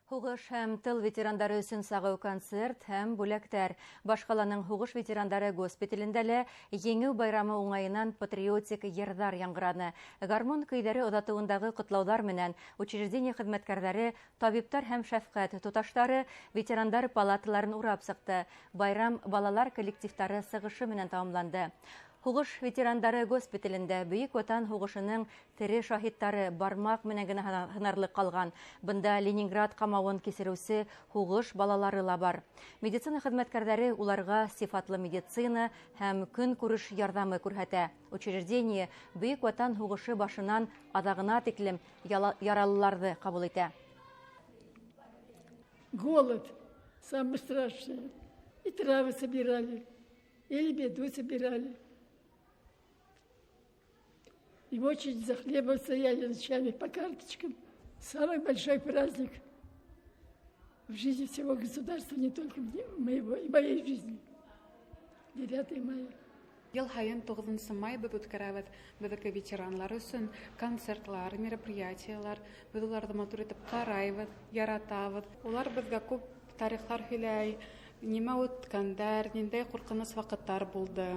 Һуғыш һәм тыл ветерандары өсөн сағыу концерт һәм бүләктәр. Баш ҡаланың һуғыш ветерандары госпиталендә лә Еңеү байрамы уңайынан патриотик йырҙар яңғыраны. Гармун көйҙәре оҙатыуындағы ҡотлауҙар менән учреждение хеҙмәткәрҙәре, табиптар һәм шәфҡәт туташтары ветерандар палаталарын урап сыҡты. Байрам балалар коллективтары сығышы менән тамамланды. Һуғыш ветерандары госпиталендә Бөйөк Ватан һуғышының тере шаһиттары бармаҡ менән генә һанарлыҡ ҡалған. Бында Ленинград ҡамауын кисереүсе һуғыш балалары ла бар. Медицина хеҙмәткәрҙәре уларға сифатлы медицина һәм көнкүреш ярҙамы күрһәтә. Учреждение Бөйөк Ватан һуғышы башынан аҙағына тиклем яралыларҙы ҡабул итә. Голод самый страшный. И травы собирали, и лебеду собирали. И в очередь за хлебом стояли ночами по карточкам. Самый большой праздник в жизни всего государства, не только моего, и моей жизни. 9 мая. Йыл һайын 9 май беҙ үткәрәбеҙ беҙҙеке ветеранлар өсөн концертлар, мероприятиялар. Беҙ уларҙы матур итеп ҡарайбыҙ, яратабыҙ. Улар беҙгә күп тарихлар һөйләй, нимә үткәндәр, ниндәй ҡурҡыныс ваҡыттар булды.